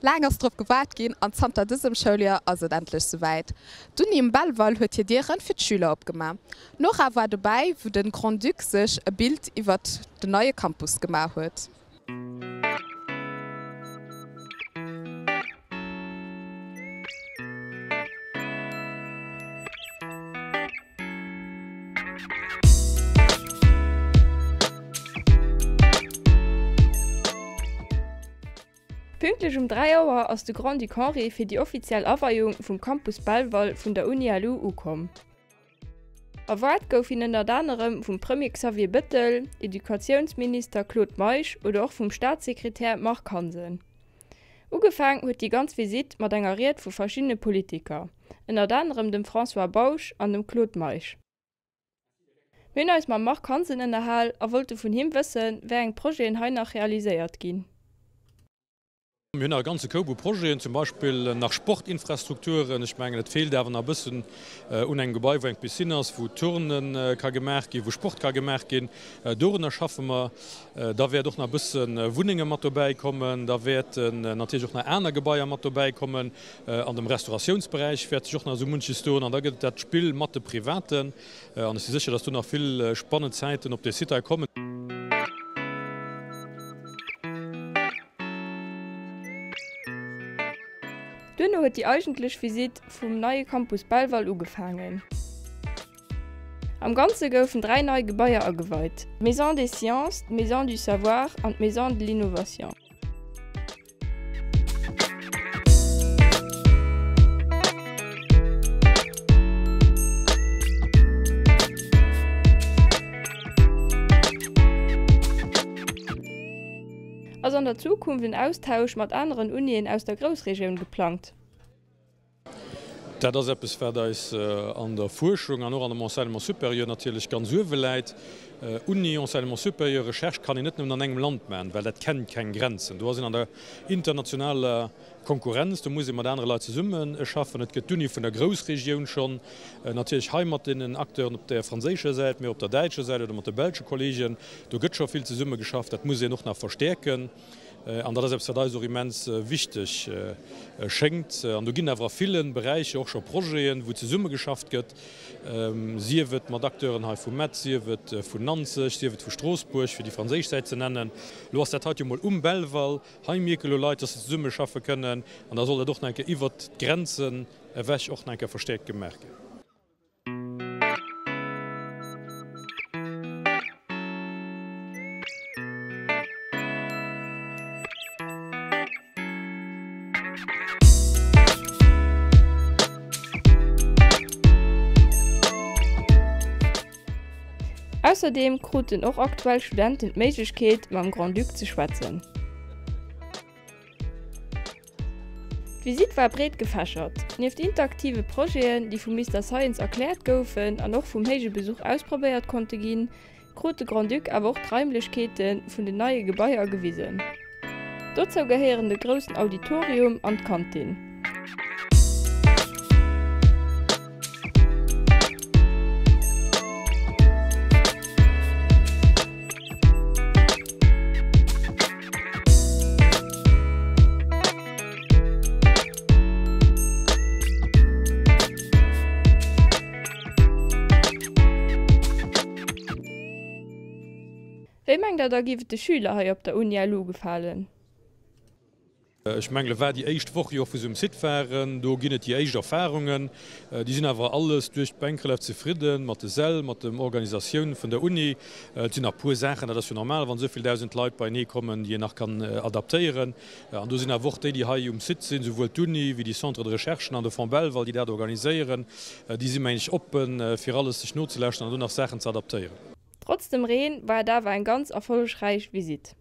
Laang ass drop gewaart ginn an zanter dësem Schouljoer ass et endlech souwäit. D'Uni um Belval huet hir Dieren fir d'Schüler opgemaach. D'Nora war dobäi, wou de Grand-Duc sech e Bild iwwert den neie Campus gemaach huet. Pünktlech um 3 Auer ass de Grand-Duc Henri fir déi offiziell Aweiung vum Campus Belval vun der Uni LU ukomm. Erwaart gouf hien ënnert anerem vum Premier Xavier Bëttel, Educatiounsminister Claude Meisch oder och vum Staatssekretär Marc Hansen. Ugefaang huet déi ganz Visitt mat enger Ried vu verschiddene Politiker, ënnert anerem dem François Bausch an dem Claude Meisch. Mir hunn eis mam Marc Hansen ënnerhal a wollte vun him wëssen, wéi eng Projeten hei nach realiséiert ginn. Mir hunn nach e ganze Koup u Projeten, zum Beispill nach Sportinfrastrukturen. Ech mengen, et feelt awer nach e bëssen un engem Gebai, wou eng Piscine ass, wou Turne ka gemaach ginn, wou Sport ka gemaach ginn. Dorunner schaffe mer. Da wäert och nach e bësse Wunnenge mat dobäi kommen. Da wäerten natierlech och nach aner Gebaier mat dobäi kommen. An dem Restauratiounsberäich wäert sech och nach esou munches doen. An da gëtt et dat Spill mat de Privaten. An ech si sécher, dass do nach vill spannend Zäiten op dee Site hei kommen. Duerno huet déi eigentlech Visitt vum neie Campus Belval ugefaangen. Am Ganze goufen 3 nei Gebaier ageweit, d'Maison des Sciences, d'Maison du Savoir an d'Maison de l'innovation. Ass an der Zukunft en Austausch mat aneren Unien aus der Groussregioun geplangt? Dat ass eppes, wat eis an der Fuerschung an och an dem Enseignement supérieur natierlech ganz uewe läit. Uni, Enseignement supérieur, Recherche kann een net nëmmen an engem Land maachen, well dat kennt keng Grenzen. Do ass een an der internationaler Konkurrenz, do muss ee mat anere Leit zesummeschaffen. Et gëtt d'Uni vun der Groussregioun schonn, natierlech hei mat deenen Acteuren op der franséischer Säit, mee och op der däitscher Säit oder mat de belsche Kollegen. Do gëtt scho vill zesummegeschafft. Dat muss een och nach verstäerken. An dat ass eppes, wat eis och immens wichteg schéngt. An do ginn awer a ville Beräicher och scho Projeten, wou zesummegeschafft gëtt, sief et mat Acteuren hei vu Metz, sief et vun Nanzeg, sief et vu Stroossbuerg, fir déi franséisch Säit ze nennen. Elo ass dat heite jo mol um Belval. Hei mierke elo Leit, dass se zesummeschaffe kënnen. An da soll dat och nach eng Kéier iwwert d'Grenzen ewech och nach eng Kéier verstäerkt gemaach ginn. Ausserdeem kruten och aktuell Studenten d'Méiglechkeet, mam Grand-Duc ze schwätzen. D'Visitt war breet gefächert. Nieft interaktive Projeten, déi vum Mister Science erkläert goufen an och vum héije Besuch ausprobéiert konnte ginn, krut de Grand-Duc awer och d'Raimlechkeete vun den neie Gebaier gewisen. Dozou gehéieren de groussen Auditorium an d'Kantin. Wéi mengt der da giff et de Schüler hei op der Uni LU gefalen? Ech mengen, et war déi éischt Woch, jo, wou se um Site waren. Do ginn et déi éischt Erfarungen. Déi sinn awer alles duerch d'Bänk relativ zefridden mat de Säll, mat dem Organisatioun vun der Uni. Et sinn nach e puer Saachen, dat ass jo normal, wann esou vill 1.000 Leit beienee kommen, déi een nach kann adaptéieren. An do sinn awer och déi, déi hei um Site sinn, souwuel d'Uni wéi déi Centres de recherchen an de Fonds Belval, déi dat organiséieren, déi si mengen ech oppen, fir alles sech nozelauschteren an do nach Saachen ze adaptéieren. Trotz dem Reen war et awer eng ganz erfollegräich Visitt.